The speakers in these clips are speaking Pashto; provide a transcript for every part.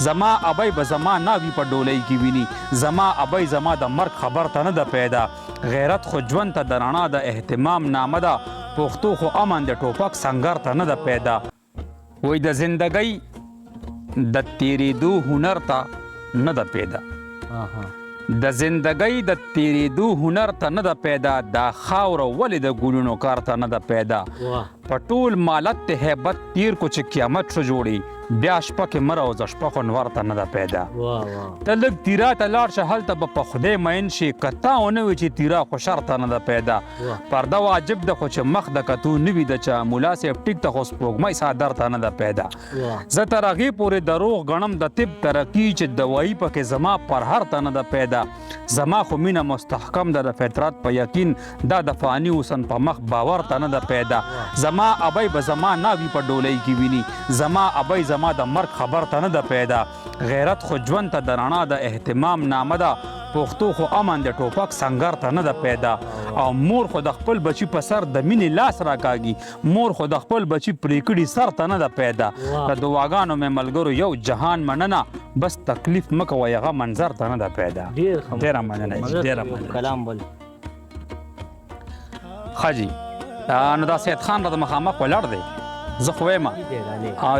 زما ابۍ به زما ناوي په ډولۍ کې ویني، زما ابۍ زما د مرګ خبر ته نه ده پیدا. غیرت خو ژوند ته د رڼا د اهتمام نامه ده، پښتو خو امن د ټوپک سنګر ته نه ده پیدا. وایي د زندګۍ د تېرېدو هنر ته نه ده پیدا. د زندګۍ د تېرېدو هنر ته نه ده پیدا، دا خاوره ولې د ګلونو کار ته نه ده پیدا. په ټول مالت ته هیبت تیر کو چې قیامت شو جوړي، بیا شپه کې مه راوځه، شپه خو نور ته نه ده پیدا. ته لږ تیرا ته لاړ شه، هلته به په خدای مین شي، که تا ونه وي چې تیرا خو شر ته نه ده پیدا. پرده واجب ده خو چې مخ د کتو نه وي د چا، ملا صاحب ټیک ته خو سپوږمۍ څادر ته نه ده پیدا. زه تر هغې پورې دروغ ګڼم د طب ترقي، چې دوايي پکې زما پرهر ته نه ده پیدا. زما خو مینه مستحکم ده د فطرت په یقین، دا د فاني حسن په مخ باور ته نه ده پیدا. زما ابۍ به زما ناوي په ډولۍ کې ویني، زما ابۍ زما د مرګ خبر ته نه ده پیدا. غیرت خو ژوند ته د رڼا د اهتمام نامه ده، پښتو خو امن د ټوپک سنګر ته نه ده پیدا. او مور خو د خپل بچي په سر د مینې لاس راکاږي، مور خو د خپل بچي پرې کړي سر ته نه ده پیدا. د دعاګانو مې ملګرو یو جهان مننه، بس تکلیف مه کوئ هغه منظر ته نه ده پیدا. ډېره مننه جي، ډېره مننه. کلام بل ښه جي، نو دا سید خان راته مخامخ ولاړ دی، زه خو وایم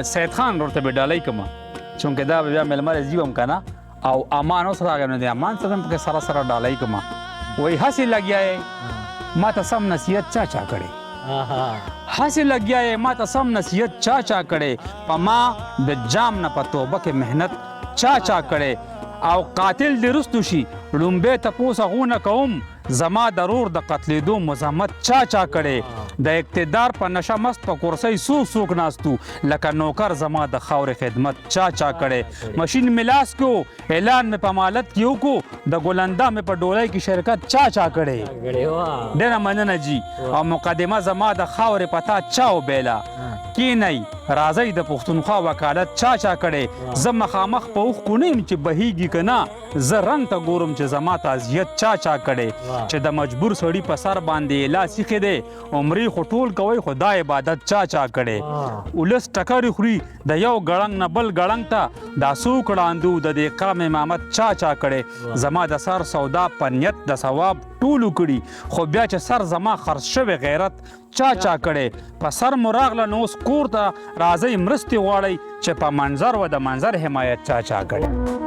سید خان ورته به ډالۍ کوم، چونکه دا به بیا مېلمه راځي هم که نه. او امان اوس راغی نو د امان څخه هم پکې سره سره ډالۍ کوم. وایي هسې لګیا یې ما ته سم نصیحت چا چا کړی، هسې لګیا یې ما ته سم نصیحت چا چا کړی، په ما د جام نه په توبه کې محنت چا چا کړی. او قاتل دې رستو شي ړومبی تپوس هغو نه کوم، زما د رور د قتلېدو مذمت چا چا کړی. د اقتدار په نشه مست په کرسۍ څوک څوک ناستو، لکه نوکر زما د خاورې خدمت چا چا کړی. مشین مې لاس کې و، اعلان مې په مالت کې وکړو، د ګلندا مې په ډولۍ کې شرکت چا چا کړی. ډېره مننه جي. او مقدمه زما د خاورې په تا چا وبیله، کینئ راځئ د پښتونخوا وکالت چا چا کړی. زه مخامخ په اوښکو نه یم چې بهیږي که نه، زه رنګ ته ګورم چې زما تعزیت چا چا کړی. چې د مجبور سړي په سر باندې یې لاس ایښی دی، عمرې خو ټول کوئ خو دا عبادت چا چا کړی. ولس ټکرې خوري د یو ګړنګ نه بل ګړنګ ته، دا څوک ړاندو د دې قام امامت چا چا کړی. زما د سر سودا په نیت د ثواب ټولو کړي، خو بیا چې سر زما خرڅ شوی غیرت چا چا کړی. په سر مو راغله نو اوس کور ته راځئ مرستې غواړئ، چې په منظر و د منظر حمایت چا چا کړی.